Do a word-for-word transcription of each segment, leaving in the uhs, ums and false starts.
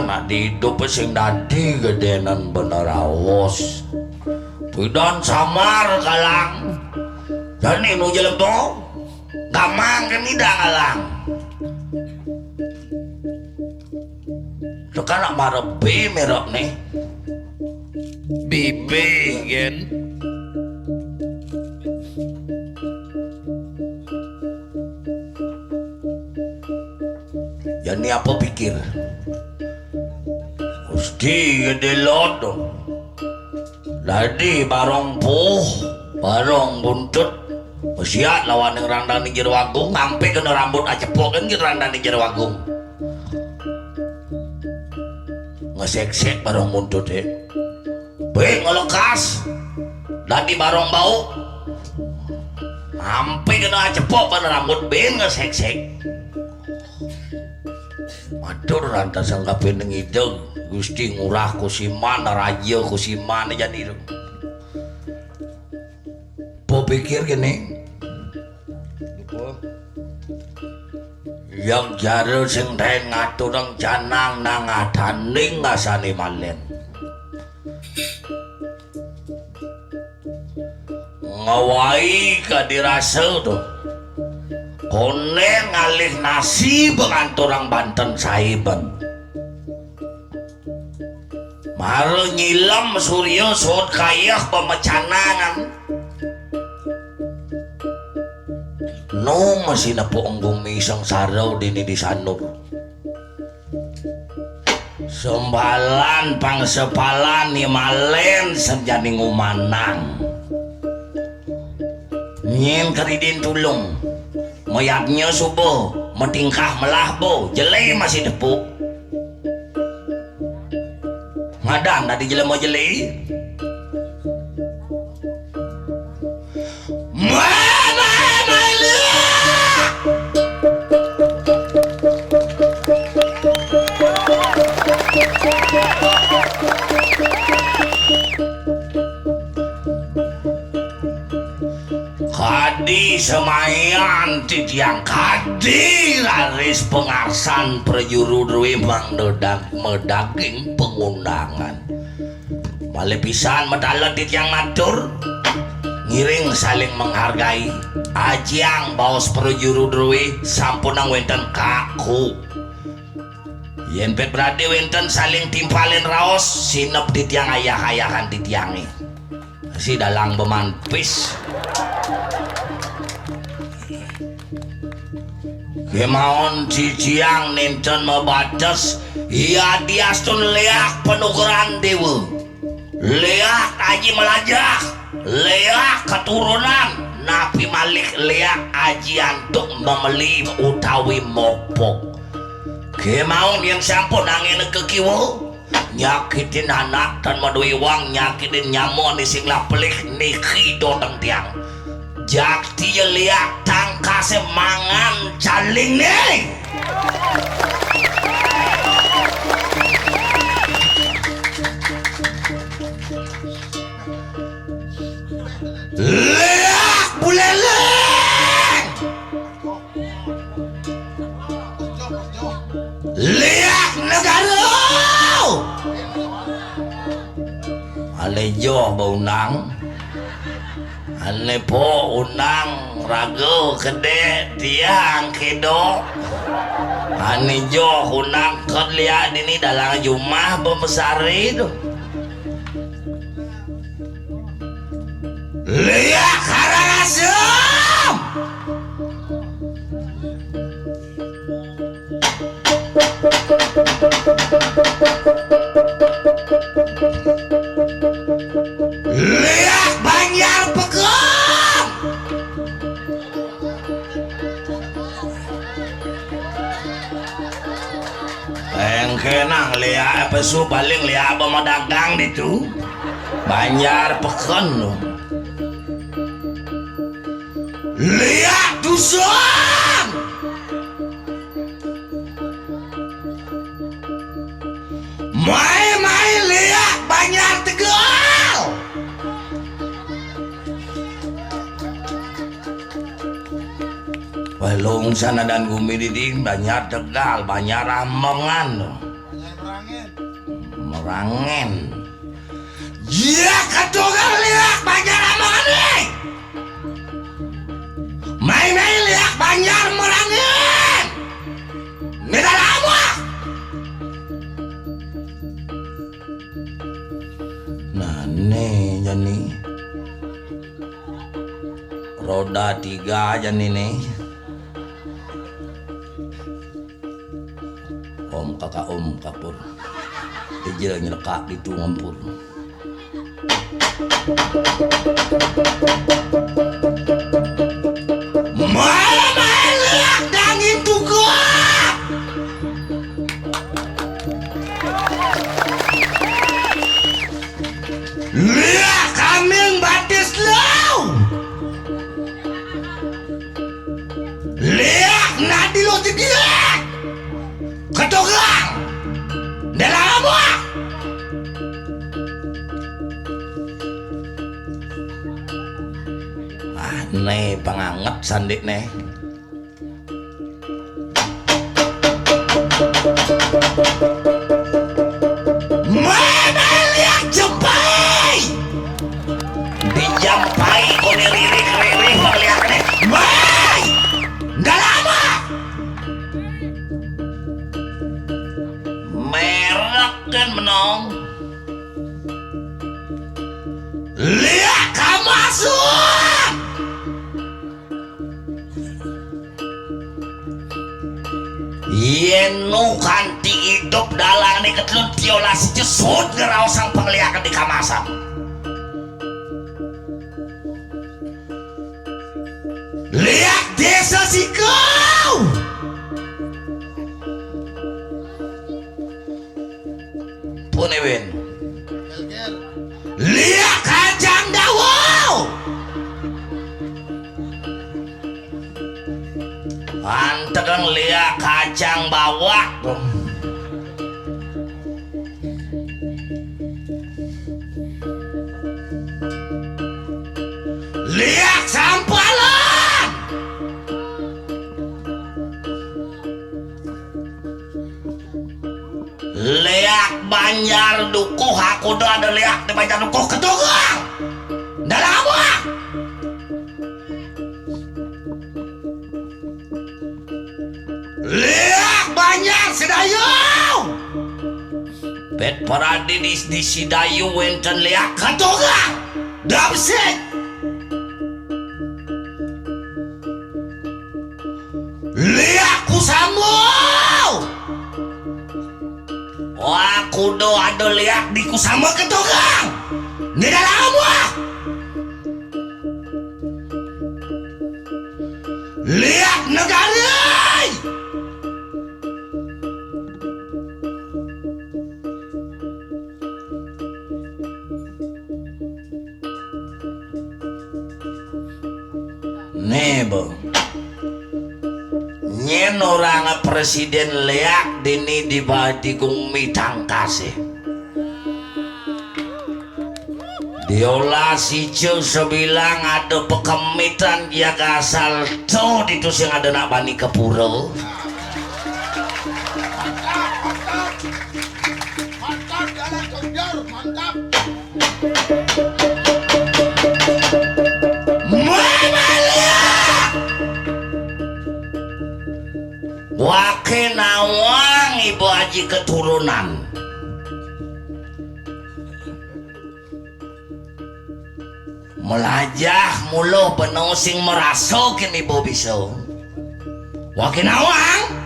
Nak diidup sing dadi gedénan bener aos. Pidan samar kalang. Jani nu jelema gamang kan ida kalang. Tekan nak marep bé merok nih. Bibé gen. Jani apa pikir? Gusti gedé lot. Dadi barong puh, barong buntut. Pesiat lawan ning randang ning jero agung, ngampe kena rambut acepok kan jero randang ning jero agung. Ngesék-sék barong buntut, eh. Bé ngelekas. Dadi barong bau. Ampe kena acepok ban rambut bé ngesék-sék. Matur rantas sangkaping ning Ida, Gusti Ngurah Kusiman, Raja Kusiman jani. Apa pikir kene? Yang jare sing taén ngaturang canang nang adaning asane malen. Ngawahi kadi rasa to. Koné ngalih nasi panganturang banten saiben. Mara nyilem surya sot kayeh pamecanangan. Nu masih nepuk gumi sengsara dini di sanur. Sembalan pangsepalan ni malen senjani ngumanang. Nyen keridin tulung. Mayatnya suba, matingkah melah bo, jelé masih tepuk. Ngadan dadi jelema jelé. Mai, mai, mai, liak! Kadi semayan titiang, kadi raris pangarsan prajuru drué mangda dag-, madaging pangundangan. Malih pisan matalet titiang matur, ngiring saling menghargai. Ajiang baos prajuru drué sampunang wénten kaku. Yén pét bradi wénten saling timpalin raos, sineb titiang ayah-ayahan titiangé. Si dalang bemanpis. Kémaon titiang nénten mabates, yadiastun léak panugrahan déwa. Léak aji malajah, léak katurunan, napi malih léak aji antuk mameli utawi mopog. Kémaon yén sampun anggéna kakiwa, nyakitin anak tan madué iwang, nyakitin nyaman sing lah pelih niki dodeng tiang. Jakti ya léak tangkasé mangan calingné. Léak Buleleng. Léak Negara. Ané joh ba undang. Ané po undang raga kedé tiang kédo. Ané joh undang ked léak dini dalang jumah bebesari to. Léak Karangasem. Léak Banjar Peken. Engkenang léak pesu paling léak bemadagang ditu. Banjar Peken. Léak Dusun. Mai-mai léak Banjar Tegal. Wah, lungsan adan gumi diding, Banjar Tegal, Banjar Ambengan. Merangin. Iya, ketuker liak Banjar Amane. Mai-mai liak Banjar Merangin. Mita lama. Nah, nih, jani. Roda tiga jani nih. Om kaka om kapur. Ijil nyelekak ditu ngempur. Malam liak dangin tugak. Liak kaming batis lu. Liak nadi lo jediak. Ketugang. Dalam apa? Ah, ne panganget sandik ne. Mai-mai liak jepai. Dijampai kone ririk-ririk meliak ne. Mai. Ndak lama. Merek kan menong. Liak kamasuk. Yen nu kanti idup dalang ni ketelun tiolasi jesut ngeraosang pengliakan di kamasan. Liak desa sikau. Pun Ewin. Liak kacang dawa. Antekan liak kacang bawak. Liak sampalan. Liak Banjar Dukuh, aku do ada liak di Banjar Dukuh ketugang. Dalam apa? Liak Banjar Sidayu. Bet paradi di, di Sidayu wenten liak ketugang. Dapsik. Liak kusambo. Wah, kudo ada liak di kusambo ketugang. Ni dalam wah. Liak negari. Nebo. Nyen orang presiden leak dini di Batigung mitang kasih. Diolah sicu sebilang ada pekemitan jaga asal tu ditu sing ada nak bani kepura. Mantap, mantap. Mantap, jalan kejar, mantap. Mamalia. Wake nawang ibu aji keturunan. Melajah mula beno sing meraso kini bo bisa. Wake nawang.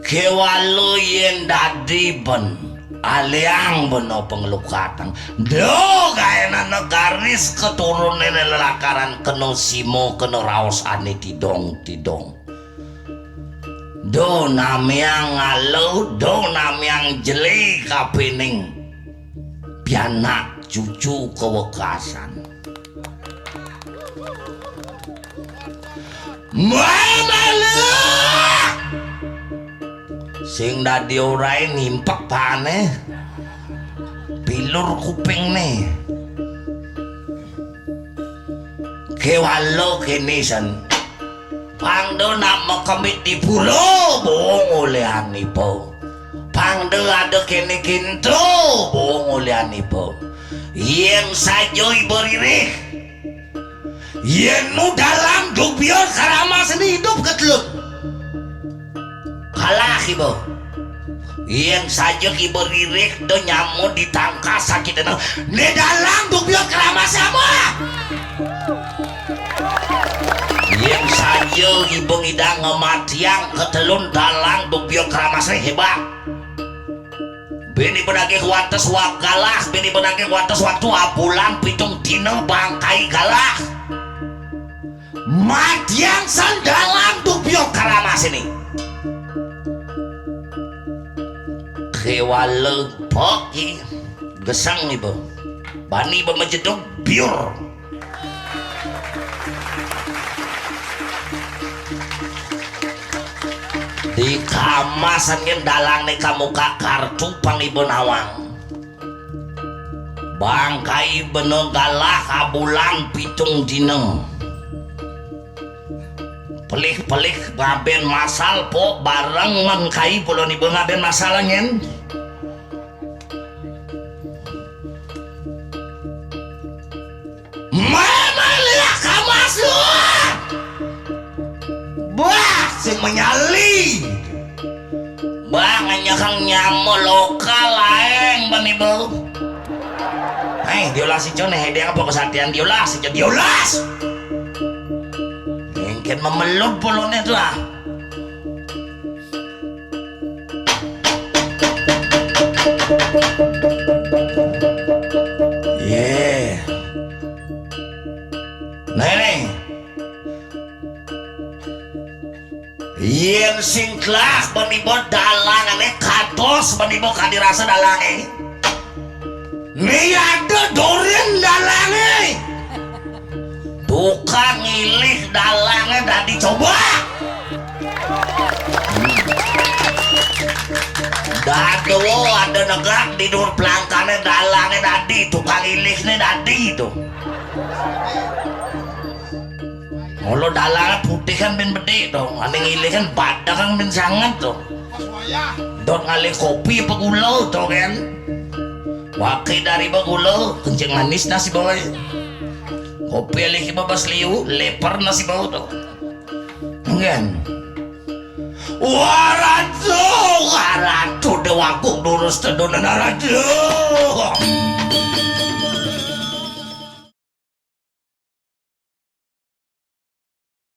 Kewalo yen dadi ben aliang beno pengelukatan. Do gaenana garis keturunane lelakaran kena simo kena raosane tidong-tidong. Do namiang ngalo, do namiang jeli kapining pianak cucu kewekasan. Mamalu! Sing dadi orai nimpek pane. Pilur kupingne. Kewalo kene sen. Pang da nak makemit di pura, bong ulian iba. Pang da ada kene kinto, bong ulian iba. Yen saja iba ririh, yen nu dalang duk biur karamasne idup ketelut, kalah iba. Yen saja iba ririh da nyama ditangkas sakitne, ne dalang duk biur keramas sama. Yen saja iba ngidang ngamatiang ketelun dalang duk biur keramasne hebat. Bini benagih wates wak galah, bini benagih wates waktu abulan pitung dina bangkai galah. Matiang sang dalang duk biur keramasne. Kewala pok i gesang iba. Bani ba majeduk biur. Di kamasan ngen dalangne ka muka kartu pang iba nawang. Bangkai bena galah abulan pitung dina. Pelih-pelih ngaben masal pok bareng mengkai pulon iba ngaben masal ngen. Mama liak kamas lu. Bah, sing menyali. Bah, nganyakang nyama lokal laeng bani bau. Hei, diolas ijo ne, hei, dia apa kesatian diolas ijo, diolas. Mungkin memelut pulone tu ah. Ye. Nah, ini. Yen sing telah bani bot dalangane kados bani bot kadi rasa dalange. Ni ada dorin dalange. Tukang ilih dalange dadi coba. Dado ada negak di dur pelangkane dalange dadi, tukang ilihne dadi itu. Mula dalange putih kan bin bedik to, ane ngilih kan badak kan bin sanget to. Dot ngalih kopi apa gula to kan. Wake dari ba gula, kencing manis nasi bawa. Kopi alih iba bas liu, leper nasi bawa to. Ngen. Waratu, waratu dewaku durus tedunan aratu.